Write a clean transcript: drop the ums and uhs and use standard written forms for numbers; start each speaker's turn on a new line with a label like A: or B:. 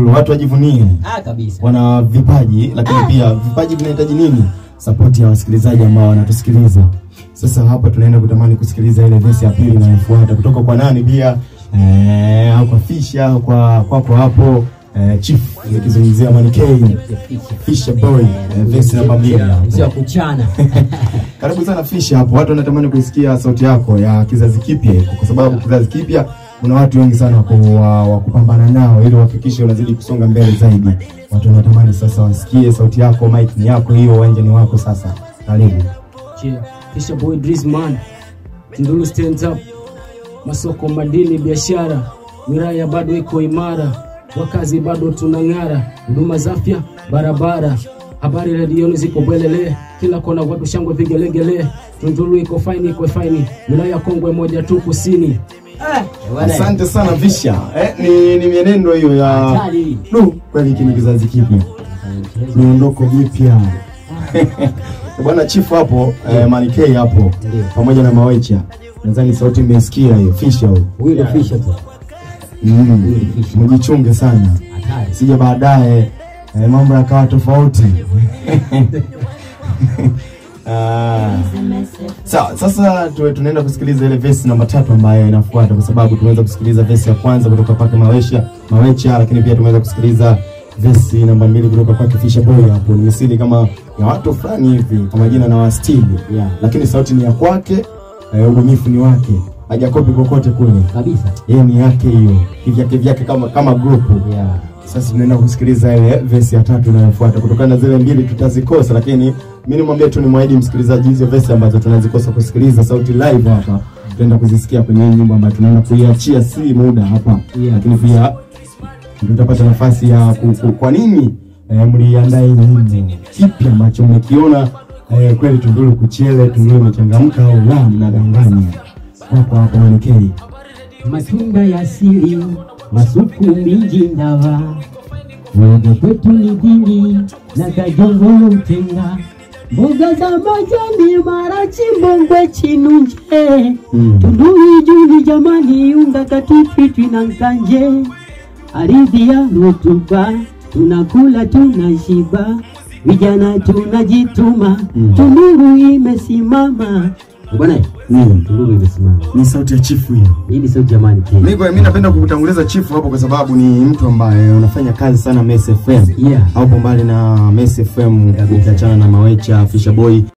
A: Tunduru, watu wajivunie.
B: Kabisa.
A: Wana vipaji, lakini pia vipaji vinahitaji nini? Support ya wasikilizaji ambao wanatusikiliza. Sasa hapa tunaenda kutamani kusikiliza ile verse ya pili inayofuata kutoka kwa nani pia? Au kwa Fisha, au kwa kwako hapo Chief, nikizungumzia Money K, Fisha Boy, verse namba 2.
B: Sio kuchana.
A: Karibu sana Fisha hapo. Watu wanatamani kusikia sauti yako ya kizazi kipya, kwa sababu kizazi kipya kuna watu wengi sana wa kupambana nao ili uhakikishe unazidi kusonga mbele zaidi. Watu wanatamani sasa wasikie sauti yako, mic ni yako hiyo, uwanja ni wako sasa. Karibu.
C: Fisha Boy Drizman, Tunduru stand up. Masoko, madini, biashara, wilaya bado iko imara, wakazi bado tunang'ara, huduma za afya, barabara, habari redioni ziko bwelele, kila kona watu shangwe vigelegele. Tunduru iko fine, iko fine, wilaya kongwe moja tu kusini.
A: Asante sana Fisha. Ni mienendo hiyo ya kweli hiki ni kizazi kipya. Miondoko mipya. Bwana Chief hapo, Money K hapo pamoja na Mawecha. Nadhani sauti mmesikia hiyo, Fisha huyo.
B: Huyo ndio Fisha tu.
A: Mjichunge sana. Sije baadaye mambo yakawa tofauti. Sawa, sasa tunaenda kusikiliza ile verse namba 3 ambayo inafuata, kwa sababu tumeweza kusikiliza verse ya kwanza kutoka kwake Mawecha, lakini pia tumeweza kusikiliza verse namba 2 kutoka kwake Fisha Boy hapo. Ni misili kama ya watu fulani hivi kwa majina na wastili. Lakini sauti ni ya kwake, ubunifu ni wake. Hajakopi kokote kule.
B: Kabisa.
A: Yeye ni yake hiyo. Kivyake vyake kama group. Sasa tunaenda kusikiliza ile verse ya 3 inayofuata. Kutokana na zile mbili tutazikosa, lakini mimi nimwambie tu, nimwaahidi msikilizaji hizo verse ambazo tunazikosa kusikiliza sauti live hapa, tutaenda kuzisikia kwenye nyimbo ambayo tunaenda kuiachia si muda hapa. Lakini pia tutapata nafasi ya kwa nini mliandaa hii nyimbo, kipi ambacho mmekiona kweli Tunduru kuchele, Tunduru imechangamka au la mnadanganya? Kwa hapo Money K.
B: Matunda ya asili, masupu mingi ndawa, woga kwetu ni dini na kajongo mtenga, mboga za majani marachi mbongwe chinunje, Tunduru juni jamani unga katitwi na nkanje, ardhi ya rutuba tunakula tunashiba, vijana tunajituma, Tunduru imesimama. Bwana, Tunduru imesimama.
A: Ni sauti ya Chief hiyo.
B: Hii ni sauti jamani.
A: Mimi napenda kukutanguliza Chief hapo kwa sababu ni mtu ambaye unafanya kazi sana Mess FM. Hapo mbali na Mess FM ukiachana na Mawecha, Fisha Boy.